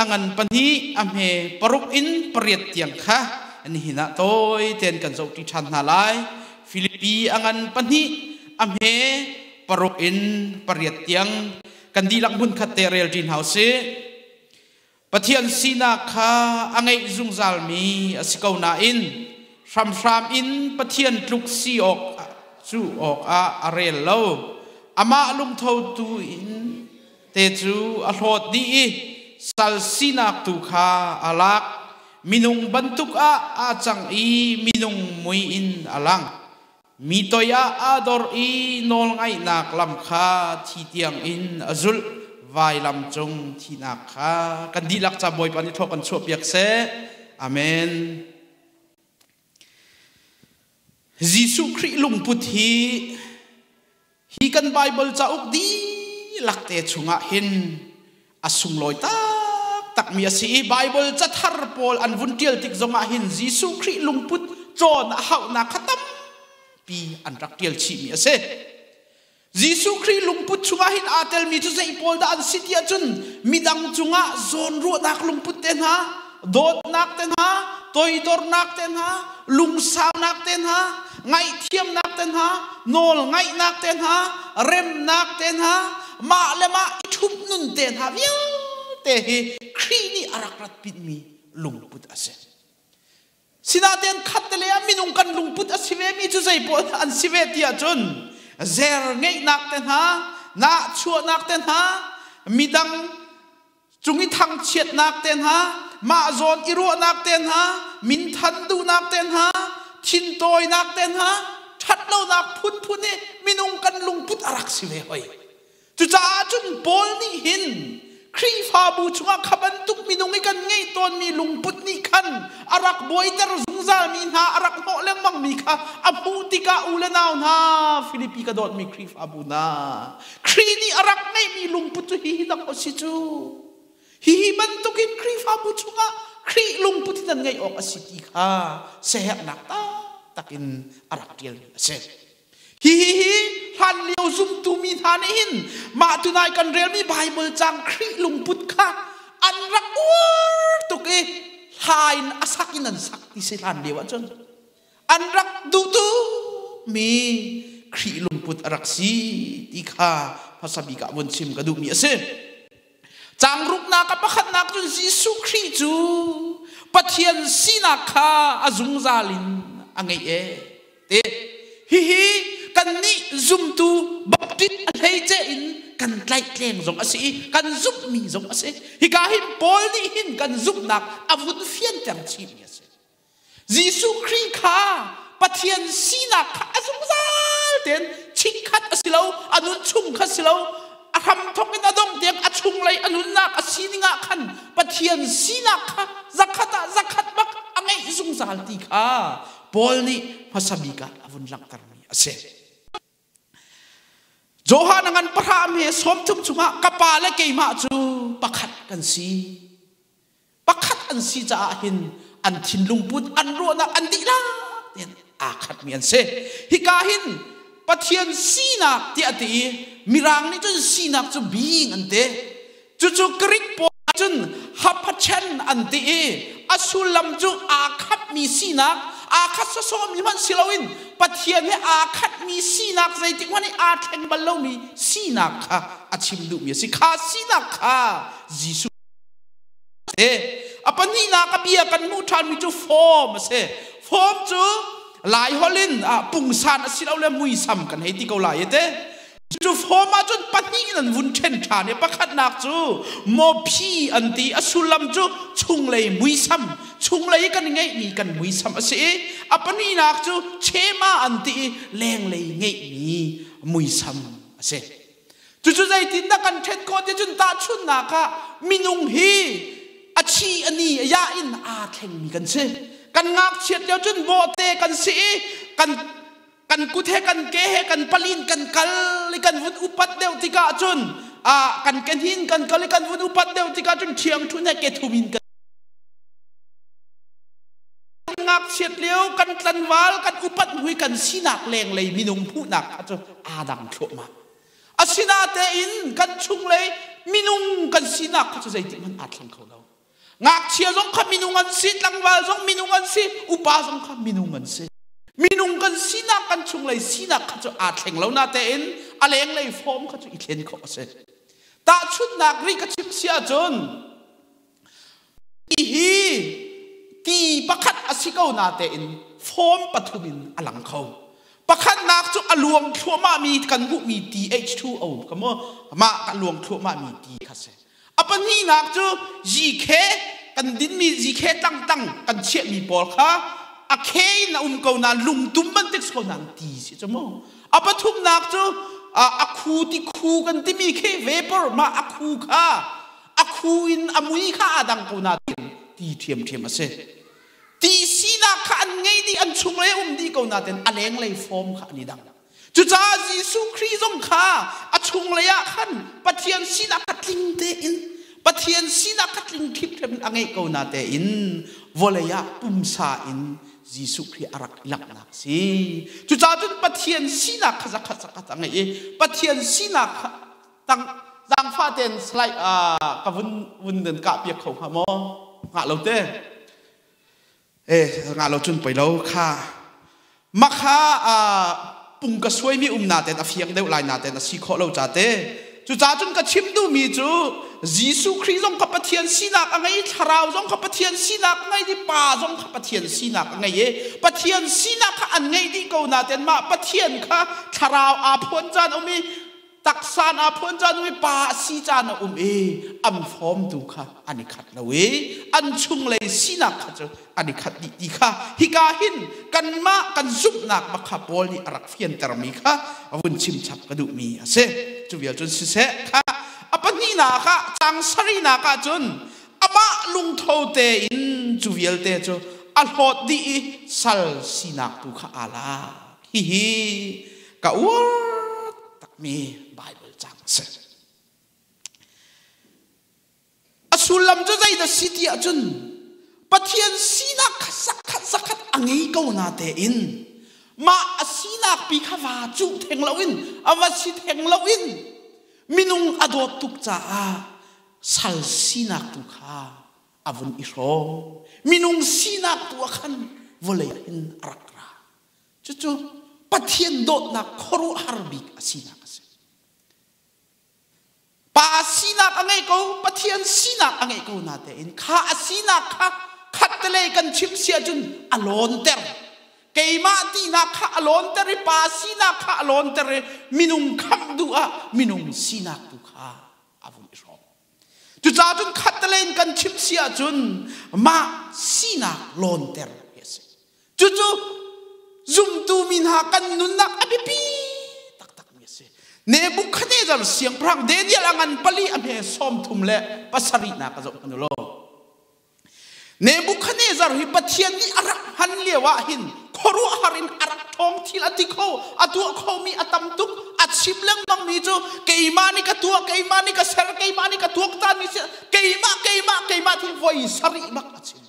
Angan pahnih a hme paruk in pariat tiang kha nihin ah tawi tein kan zohṭi ṭhan hna lai. Filipi angan pahnih a hme paruk in pariat tiang kan dihlak hmunkhat te rel ṭi hna usih. Pathian sinak kha a ngeih zungzalmi a si ko nain hramhram in Pathian tluk si awk cu awkah a rel lo. Amah lungtho tu in te cu a hlawt dih i sal sinak tu kha a lak. Minung bantuk ah aa cang i minung mui in a lang. Mi toi ah aa dor i nawlngaihnak lam kha thi tiang in a zulh. Vailam cung thihnak kha kan dihlak ca Bawipa nih thaw kan chuahpiak seh. Amen. Jesuh Khrih lungput hi Hi kan Baibal cauk dihlak te chungah hin a sunglawi taktakmi a si i Baibal cathar pawl an vun ṭial tik zongah hin Jesuh Khrih lungput cawn a hauhnak kha tampi an rak ṭial chihmi a si. Jesuh Khrih lungput chungah hin aa telmi cu zei pawl dah an si ti ahcun midang cungah zawnruahnak lungput te hna, dawtnak te hna, toidornak te hna, lungsaunak te hna, ngaihthiamnak te hna, nawl ngaihnak te hna, remnak te hna, mah le mah i ṭhumh nun te hna vialte hi Khrih nih a rak rat pinmi lungput a si. Sinain khat le ah minung kan lungput a si ve mi cu zei pawl an si ve ti ahcun zer ngeihnak te hna, nahchuahnak te hna, midang cung i thangchiatnak te hna, mah zawn i ruahnak te hna, minthan duhnak te hna, thintawinak te hna, ṭhatlonak phunphun hi minung kan lungput a rak si ve hoi. Cucaah cun Paul nih hin Khrihfabu chungah kha bantuk minung i kan ngeih tawnmi lungput nih khan a rak buaiter zungzalmi hna, a rak hnawh lengmangmi kha a hmuh tikah u le nau hna, Filipi ka dawtmi Khrihfabu hna, Khrih nih a rak ngeihmi lungput cu hihi dak a si cu. Hihi bantukin Khrihfabu chungah Khrih lungput hi nan ngeih awk a si ti kha siaherhnak taktak in a rak ṭialmi a si. Hihi hi hlanlio zumtu mi hna nih hin mah tunai kan relmi Baibal caang Khrih lungput kha an rak uar tuk i hla in a sak in an sak ti si hlan lio ahcun an rak duh tukmi Khrih lungput a rak si ti kha hmasa bik ah vun chim ka duhmi a si. Caang ruknak a pakhatnak cun Jesuh Khrih cu Pathian sinak kha a zungzal in a ngeih e. Te hihi kannih zumtu baptist a hleice in kan tlaihtleng zong a si i kan zumhmi zong a si. Hika hin Paul nih hin kan zumhnak a vun fianter chihmi a si. Jesuh Khrih kha Pathian sinak kha a zungzal tein chikkhat a si lo, a nun chung kha si lo, a hramthawk in a dong tiang a chunglei a nunnak a sining ah khan Pathian sinak kha zakhat ah zakhat bak a ngeih zungzal ti kha Paul nih hmasa bik ah a vun langhtermi a si. Johan a ngan pahra he 30 chungah ka pa le keimah cu pakhat kan si. Pakhat an si caah hin an thinlung put, an ruahnak an dihlak tein aa khatmi an si. Hika hin Pathian sinak tiah a ti i Mirang nih cun sinak cu being an ti. Cucu Greek pawl cun hapachen an ti i a sullam cu aa khatmi sinak, aa khat sawsawhmi hmanh si loin Pathian he aa khatmi sinak zeitik hmanh i aa thleng bal lomi sinak kha a chim duhmi a si. Kha sinak kha Jesuh si. A pahnihnak a bia kan hmuh ṭhanmi cu form a si. Form cu Lai holh in pungsan a si lo le muisam kan hei ti ko lai te. Cu form ah cun pahnih in an vun ṭhen ṭhan i pakhatnak cu mawphi an ti. A sullam cu chunglei muisam, chunglei kan ngeihmi kan muisam a si i a pahnihnak cu chema an ti i lenglei ngeihmi muisam a si. Cucu zeitindah kan ṭhen khawh ti cun tahchunhnak ah minung hi a chi a ni a ya in aa thlengmi kan si. Kan ngakchiat lio cun bawhte kan si i kan kan kut he kan ke he kan palin kan kal i kan vun upat deuh tikah cun kan ke hnin kan kal i kan vun upat deuh tikah cun ṭhiangṭhun he ke thum in kan ngakchiat lio kan tlanval kan upat hui kan sinak lenglei minung hmuhnak kha cu aa dang thluahmah. Asinatein kan chunglei minung kan sinak kha cu zeitik hmanh aa thleng kho lo. Ngakchia zong kha minung an si, tlangval zong minung an si, upa zong kha minung an si. Minung kan sinak kan chunglei sinak kha cu aa thleng lo natein a lenglei form kha cu i thlen khawh a si. Tahchunhnak rih ka chim si ahcun hi ti pakhat a si ko natein form pathum in a lang kho. Pakhatnak cu a luang thluahmahmi kan hmuhmi ti H2O ka mu mah a luang thluahmahmi ti kha si. A pahnihnak cu GK kan dinmi GK tangtang kan chiahmi pawl kha a khe in a um ko nain lungtum bantuk si ko nain ti si cu mu. A pathumnak cu a khu ti khu kan timi khi vapor mah a khu kha a khu in a mui kha aa dang ko nain ti ṭhiamṭhiam a si. Ti sinak kha an ngei dih an chunglei um dih ko nain a lenglei form kha an i dang. Cucaah Jesuh Khrih zong kha a chunglei ah khan Pathian sinak kha tling tein Pathian sinak kha tling ṭhipṭhep in a ngeih ko na tein vawlei ah pumsa in Jesuh Khrih a rak i langhnak si. Cucaah cun Pathian sinak kha zakhat zakhat a ngeih i Pathian sinak kha tang zaangfah tein slide ka vun vun nan kah piak kho hnga maw? Ngah lo te. Eh ngah lo cun poi lo kha makha pung ka suaimi um naten a fiang deuh lai naten a si khawh lo ca te. Cucaah cun ka chim duhmi cu Jesuh Khrih zong kha Pathian sinak a ngei, Thlarau zong kha Pathian sinak a ngei i Pa zong kha Pathian sinak a ngei i Pathian sinak kha an ngeih dih ko naten mah Pathian kha Thlarau aa phuan caan um i taksa na phuan caan um i pa a si caan a um i an fawmtu kha an i khat lo i an chunglei sinak kha cu an i khat dih ti kha hika hin kanmah kan zumhnak bak kha Paul nih a rak fiantermi kha vun chim chap ka duhmi a si. Cu vial cun siseh kha a pahnihnak ah cang sarihnak ah cun amah lungtho tein cu vialte cu a hlawt dih i sal sinak tu kha aa lak. Hihi ka uar takmi Bible cang a si. A sullam cu zeidah si ti ahcun Pathian sinak kha zakhat zakhat a ngei ko na tein mah a sinak pi kha va cuh theng loin a va si theng loin minung a dawt tuk caah sal sinak tu kha a vun i hrawm. Minung sinak tu ah khan vawlei hin a rak ra. Cucu Pathian dawtnak khuaruahhar bik a sinak a si. Pa sinak a ngei ko, Pathian sinak a ngei ko natein kha a sinak kha khattelei kan chim si ahcun a lawnter. Keimah tinak kha a lawnter i pa sinak kha a lawnter i minung khamh duh ah minung sinak tu kha a vun i hrawm. Cucaah cun khattelei in kan chim si ahcun mah sinak lawnter hi a si. Cucu zumtu mi hna kan nunnak a biapi taktakmi a si. Nebuchadnezzar siangpahrang Daniel a ngan pali a hme 37 nak a zoh hmanh u law. Nebuchadnezzar hi Pathian nih a rak hman lio ah hin khuaruahhar in a rak ṭhawng thil a ti kho, a tuah khomi a tam tuk, a chim lengmangmi cu keimah nih ka tuah, keimah nih ka ser, keimah nih ka tuaktanmi si, keimah, keimah, keimah ti voi sarih bak a chim.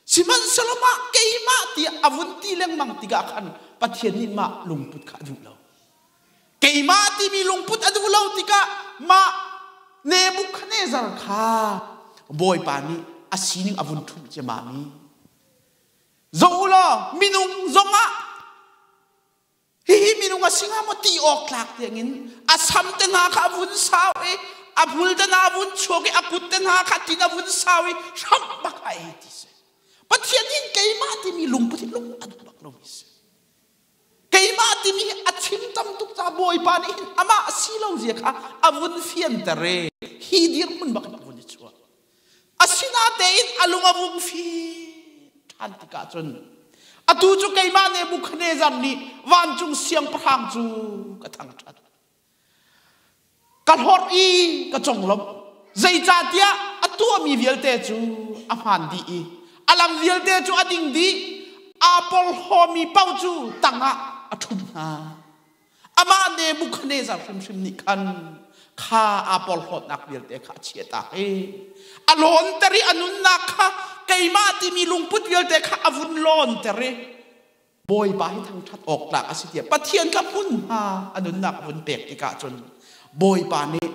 Sihmanhsehlaw mah keimah tiah a vun ti lengmang tikah khan Pathian nih mah lungput kha a duh lo. Keimah timi lungput a duh lo tikah mah Nebuchadnezzar kha Bawipa nih a sining a vun ṭhumh ciammam i zoh u law minung zongah Hihi minung a si hnga maw ti awk tlak tiangin a sam te hna kha a vun sau i a hmul te hna a vun chuak i a kut te hna kha tin a vun sau i hramh bak a ei ti si. Pathian hin keimah timi lungput hi lung a duh bak lomi si. Keimah timi hi a chim tam tuk ca Bawipa nih hin amah si lo zia kha a vun fianter i hi dirhmun bak in a vun i chuah. Asinatein a lung a vung fim ṭhan tikah cun atu cu keimah Nebuchadnezzar nih vancung siangpahrang cu ka thangṭhat. Ka hlorh i ka conglawmh. Zeicahtiah a tuahmi vialte cu a hmaan dih i a lam vialte cu a ding dih. Aa porhlawmi paoh cu tangah a ṭhumh hna. Amah Nebuchadnezzar hrimhrim nih khan kha aa porhlawtnak vialte kha a chiahtak i a lawnter i a nunnak kha keimah timi lungput vialte kha a vun lawnter i Bawipa hi thangṭhat awk tlak a si tiah Pathian kha hmunhma a nunnak a vun pek tikah cun Bawipa nih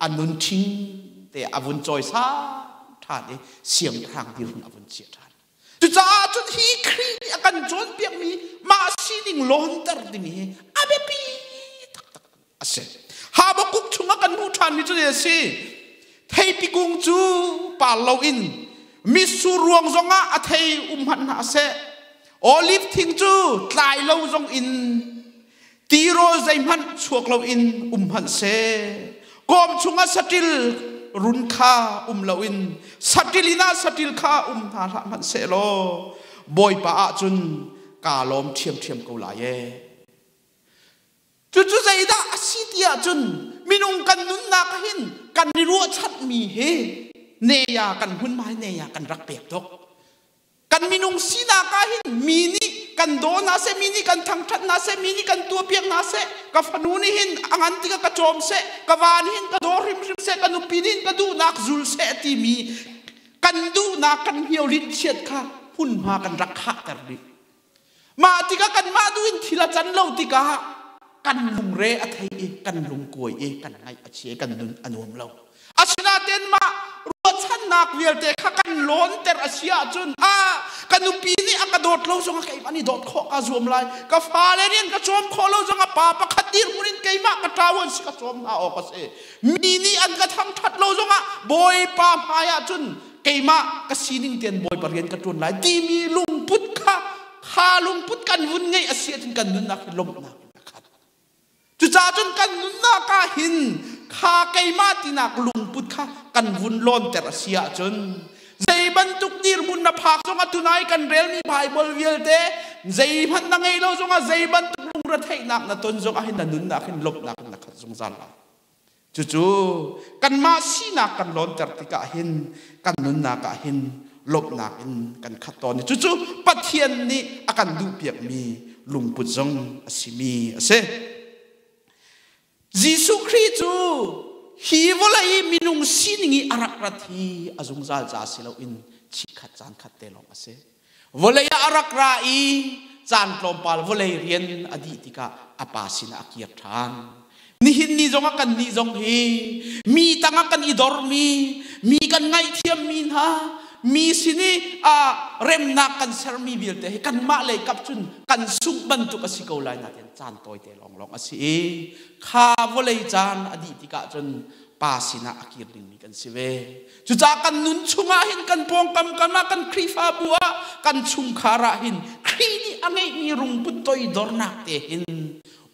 a nun ṭhing te a vun cawisan ṭhan. ṭhan i siangpahrang dirhmun a vun chiah ṭhan. Cucaah cun hi Khrih nih a kan cawnpiakmi mah sining lawnter ding hi a biapi taktak a si. Habakkuk chungah kan hmuh ṭhanmi cu a si. Theipi kung cu par loin mitsur ruang zongah a thei um hmanh hna seh. Olive thing cu tlai lo zong in tirawl zeihmanh chuak loin um hmanh seh. Kawm chungah saṭil run kha um loin saṭil inn ah saṭil kha um hna hlah hmanh seh law Bawipa ahcun kaa lawm ṭhiamṭhiam ko lai ee. Cucu zeidah a si ti ahcun minung kan nunnak hin kan i ruahchanhmi hi neya kan hmunhma hi neya kan rak pek tuk. Kan minung sinak ah hin mi nih kan daw hna seh, mi nih kan thangṭhat hna seh, mi nih kan tuahpiak hna seh, ka fanu nih hin a ngan tikah ka cawm seh, ka va nih hin ka daw hrimhrim seh, ka nupi nih hin ka duhnak zul seh timi kan duhnak kan hniolinh chiat kha hmunhma kan rak khahter dih. Mah tikah kanmah duh in thil a can lo tikah kan lungre a thei i kan lungkuai i kan ngaih a chia i kan nun a nuam lo. Asinain mah ruahchannak vialte kha kan lawnter a si ahcun a ka nupi nih a ka dawt lo zongah keimah nih dawt khawh kaa zuam lai. Ka fale nih an ka cawm khawh lo zongah pa pakhat dirhmun in keimah ka ṭau an si ka cawm hna awk a si. Mi nih an ka thangṭhat lo zongah Bawipa hmai ah cun keimah ka sining tein Bawipa rian ka ṭuan lai timi lungput kha kha lungput kan vun ngeih a si ahcun kan nunnak hi lawmhnak in a khat. Cucaah cun kan nunnak ah hin kha keimah tinak lungput kha kan vun lawnter a si ahcun zei bantuk dirhmun na phak zongah tunai kan relmi Bible vialte zeihmanh na ngei lo zongah zei bantuk lungretheihnak na ton zongah hin na nunnak hin lawmhnak in na khat zungzal lai. Cucu kanmah sinak kan lawnter tikah hin kan nunnak ah hin lawmhnak in kan khat tawn i cucu Pathian nih a kan duhpiakmi lungput zong a simi a si. Jesuh Khrih cu hi vawlei i minung sining i a rak rat hi a zungzal ca si loin chikkhat caan khat te lawng a si. Vawlei ah a rak ra i caan tlawmpal vawlei rian a dih tikah a pa sinah a kir ṭhan. Nihin ni zongah kannih zong hi mi tangah kan i dormi, mi kan ngaihthiammi hna, mi sin i remnak kan sermi vialte hi kanmah lei kap cun kan sungh bantuk a si ko lai nain caan tawite lawnglawng a si i kha vawlei caan a dih tikah cun pa sinah a kir dingmi kan si ve. Cucaah kan nun chungah hin kan pawngkam kam ah kan Khrihfabu ah kan chungkhar ah hin Khrih nih a ngeihmi rungput toidornak te hin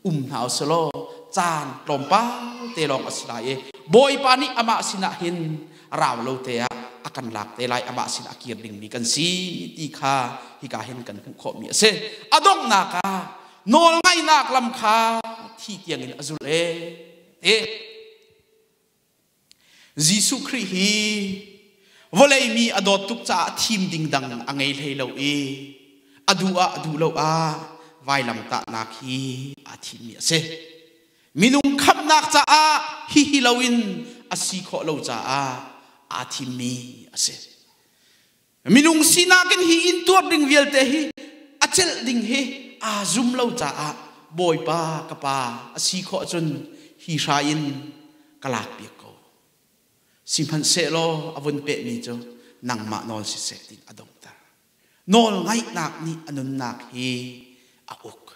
um hna usih caan tlawmpal te lawng a si lai i Bawipa nih amah sinah hin rau lo te ah a kan lak te lai, amah sinah a kir dingmi kan si ti kha hika hin kan hmuh khawhmi a si. A donghnak ah nawlngaihnak lam kha thi tiangin a zul e ti. Jesuh Khrih hi vawlei mi a dawt tuk caah thim ding dang a ngei hlei lo i a duh ah a duh lo ah vailamtahnak hi aa thimmi a si. Minung khamhnak caah hihi loin a si khawh lo caah aa thimmi a si. Minung sinak in hi intuar ding vialte hi a celh ding hi aa zum lo caah Bawipa ka pa a si khawh cun hi hrai in ka lak piak ko. Sihmanhsehlaw a vun pehmi cu nangmah nawl siseh tiin a donghter. Nawl ngaihnak nih a nunnak hi a uk.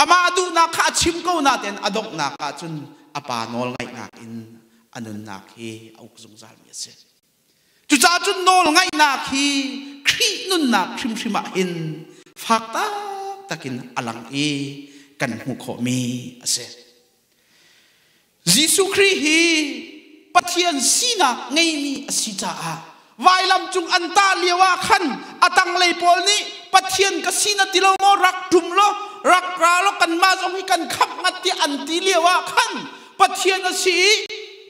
Amah duhnak kha a chim ko nain a donghnak ah cun a pa nawl ngaihnak in a nunnak hi a uk zungzalmi a si. Cucaah cun nawlngaihnak hi Khrih nunnak hrimhrim ah hin fak taktak in a lang i kan hmuh khawhmi a si. Jesuh Khrih hi Pathian sinak ngeimi a si caah vailam cung an tah lio ah khan a tanglei pawl nih Pathian ka si na ti lo maw, rak ṭum law rak ra law kanmah zong hi kan khamh ngat tiah an ti lio ah khan Pathian a si i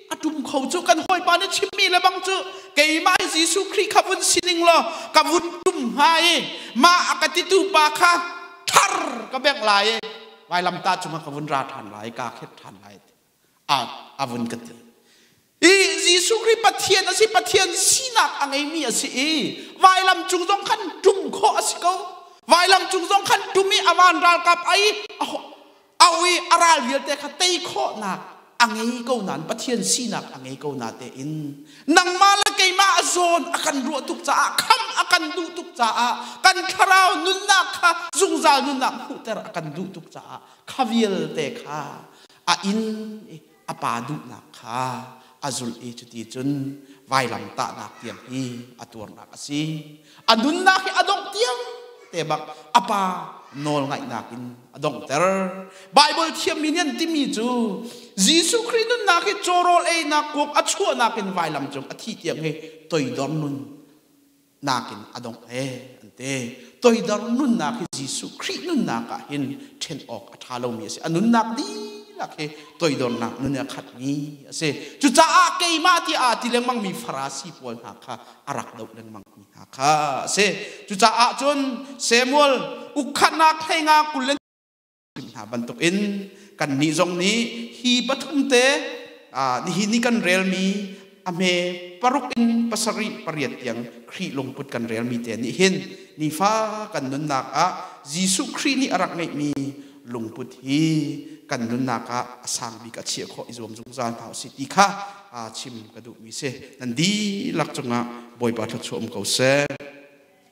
a ṭum kho cu kan hawipa nih chimmi le bang cu keimah hi Jesuh Khrih kha vun sining law ka vun ṭum hnga i mah a ka titu pa kha thar ka bengh lai i vailamtah cungah ka vun ra ṭhan lai, kaa khet ṭhan lai a vun ka ti. I Jesuh Khrih Pathian a si, Pathian sinak a ngeimi a si i vailam cung zong khan ṭum khawh a si ko. Vailam cung zong khan ṭum i a van ralkap ai au i a ral vialte kha tei khawhnak A ngei ko nain, Pathian sinak a ngei ko na tein, nangmah le keimah a zawn a kan ruah tuk caah, kham a kan duh tuk caah, kan thlarau nunnak kha zungzal nunnak hmuhter a kan duh tuk caah, kha vialte kha a in i a pa duhnak kha a zulh i cuti cun vailam tahnak tiang hi a tuarnak a si. A nunnak hi a dongh tiang te bak a pa nawl ngaihnak in a donghter. Bible thiammi nih an timi cu Jesuh Khrih nunnak hi cawrawl einak kuak a chuahnak in vailam cung a thih tiang hi toidor nun nakin a dongh he an ti. Toidor nunnak hi Jesuh Khrih nunnak ah hin ṭhen awk a ṭha lomi a si. A nunnak dihlak hi toidornak nun in a khatmi a si. Cucaah keimah tiah aa ti lengmangmi Farasi pawl hna kha a rak doh lengmangmi hna kha a si. Cucaah cun Samuel ukkhatnak 15 kul le hna bantukin kannih zong nih hi pathum te, nihin ni kan relmi a hme 6 in 7 8 tiang Khrih lungput kan relmi te nih hin nifa kan nunnak ah Jesuh Khrih nih a rak ngeihmi lungput hi kan nunnak ah a sang bik a chiah khawh i zuam zungzal hna usih ti kha chim ka duhmi si. Nan dihlak cungah Bawipa thluachuah um ko seh.